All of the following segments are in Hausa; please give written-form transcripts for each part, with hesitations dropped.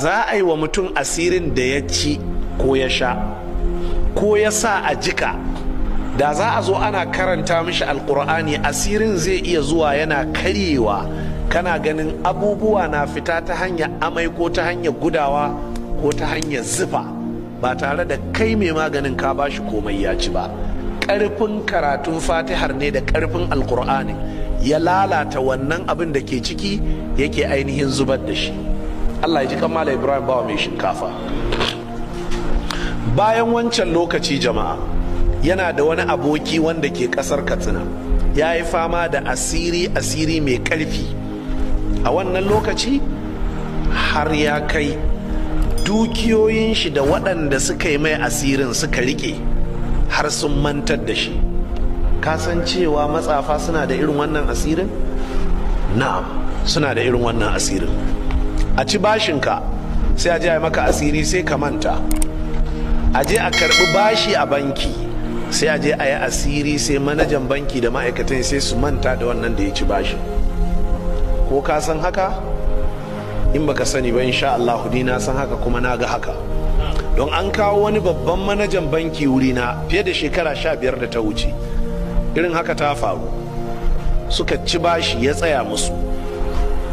Za a yi wa mutum asirin da ya ci ko ya sha ko ya sa a jika, da za a zo ana karanta mishi alkur'ani, asirin zai iya zuwa yana karyewa. Kana ganin abubuwa na fita ta hanyar amai ko ta hanyar gudawa ko ta hanyar zufa, ba tare da kai mai maganin ka bashi komai ya ci ba. Ƙarfin karatun fatihar ne da ƙarfin alkur'ani ya lalata wannan abin da ke ciki, yake ainihin zubar da shi. Allah ya ji kan Malam Ibrahim Bawa mai shinkafa. Bayan wancan lokaci jama'a, yana da wani aboki wanda ke kasar Katsina, ya yi fama da asiri, asiri mai karfi a wannan lokaci, har ya kai dukiyoyin shi da waɗanda suka yi mai asirin suka rike har sun mantar da shi. Kasancewa matsafa suna da irin wannan asirin? Na'am, suna da irin wannan asirin. A ci bashinka, sai a je a yi maka asiri, sai ka manta. A je a karbi bashi a banki, sai a je a yi asiri, sai manajan banki da ma'aikatan sai su manta da wannan da ya ci bashi. Ko ka san haka? In baka sani ba, insha Allah ni na san haka kuma na ga haka, don an kawo wani babban manajan banki wurina fiye da shekara 15 da ta wuce. Irin haka ta faru, suka ci bashi, ya tsaya musu.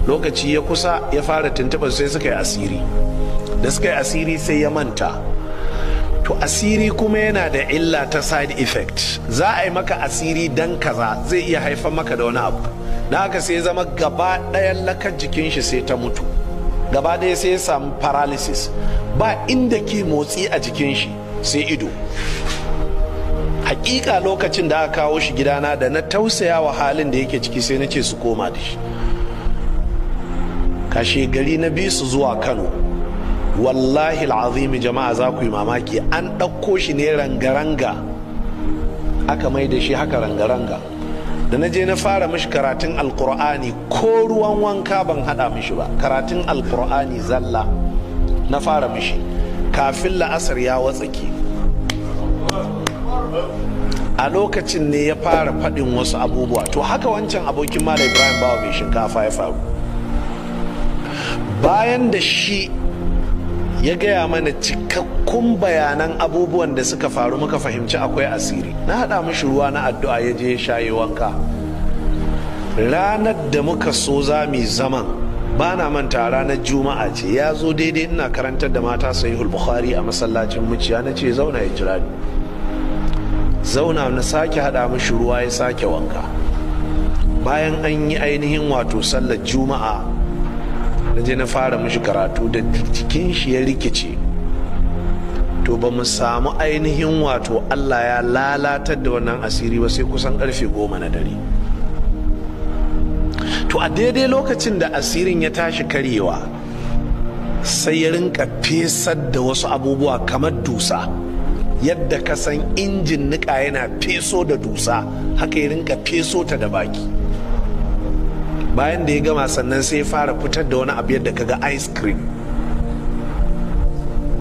Lokaci ya kusa, ya fara tuntuɓar, sai suka yi asiri. Da suka yi asiri, sai ya manta. To, asiri kuma yana da illa ta side effect. Za a yi maka asiri dan kaza, zai iya haifar maka da wani abu. Na haka sai ya zama gaba ɗayan lakar jikin shi sai ta mutu gaba ɗaya, sai ya samu paralysis, ba inda ke motsi a jikin shi sai ido. Hakika lokacin da aka kawo shi gidana, da na tausaya wa halin da yake ciki, sai na ce su koma da shi. Kashe gari na bi su zuwa Kano. Wallahi al'azimi jama'a, za ku yi mamaki, an ɗauko shi ne ranga-ranga, aka mai da shi haka ranga-ranga. Da na je na fara mishi karatun Alkur'ani, ko ruwan wanka ban hada mishi ba, karatun Alkur'ani zalla na fara mishi. Kafin la'asar ya watsake. A lokacin ne ya fara faɗin wasu abubuwa. To, haka wancan abokin Malam Ibrahim Bawa mai shinkafa ya faru. Bayan da shi ya gaya mana cikakkun bayanan abubuwan da suka faru, muka fahimci akwai asiri. Na haɗa mishi ruwa na addu'a, ya je ya shayi wanka. Ranar da muka so za mu zaman, ba na manta, ranar Juma'a ce, ya zo daidai ina karantar da mata Sahihul Bukhari a masallacin Muciya. Na ce zauna, ya jira ni. Zauna, na sake haɗa mishi ruwa, ya sake wanka. Bayan an yi ainihin wato sallar Juma'a, na je na fara mishi karatu, da jikin shi ya rikice. To, ba mu samu ainihin wato Allah ya lalatar da wannan asiri ba sai kusan karfe 10 na dare. To, a daidai lokacin da asirin ya tashi karyewa, sai ya rinka fesar da wasu abubuwa kamar dusa. Yadda ka san injin nika yana feso da dusa, haka ya rinka feso ta da baki. Bayan da ya gama, sannan sai ya fara fitar da wani abu yadda kaga ice cream.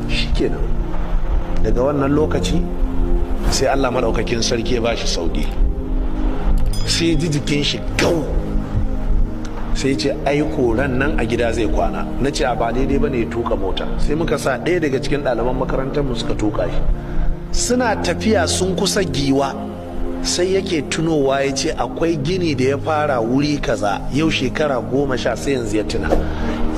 Shikenan, daga wannan lokaci sai Allah maɗaukakin sarki ya bashi sauki, sai ji jikin shi gau. Sai ce ai ran nan a gida zai kwana. Na ce ba daidai ba ne ya tuka mota. Sai muka sa ɗaya daga cikin ɗaliban makarantar mu suka tuka shi. Suna tafiya, sun kusa Giwa, sai yake tunowa, ya ce akwai gini da ya fara wuri kaza yau shekara 10, sai yanzu ya tuna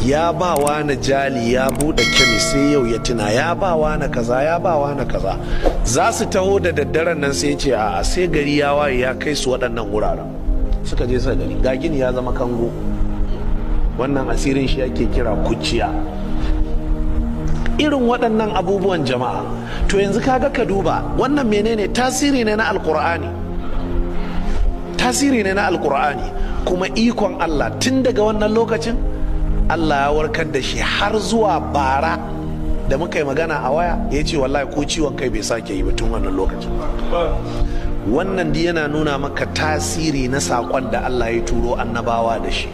ya ba wa na jali, ya buɗe kemis. Sai yau ya tuna ya ba wa na kaza, ya ba wa na kaza. Za su taho da daddaren nan, sai ce a sai gari ya waye ya kai su waɗannan wuraren. Suka je suka gani ga gini ya zama kango. Wannan asirin shi ake kira kuciya. Irin waɗannan abubuwan jama'a. To, yanzu kaga, ka duba wannan, menene tasiri ne na Alkur'ani? Tasiri ne na Alkur'ani. Kuma ikon Allah, tun daga wannan lokacin Allah ya warkar da shi, har zuwa bara da muka yi magana a waya, ya ce wallahi ko ciwon kai bai sake yi ba tun wannan lokacin. Wannan yana nuna maka tasiri na saƙon da Allah ya turo annabawa da shi.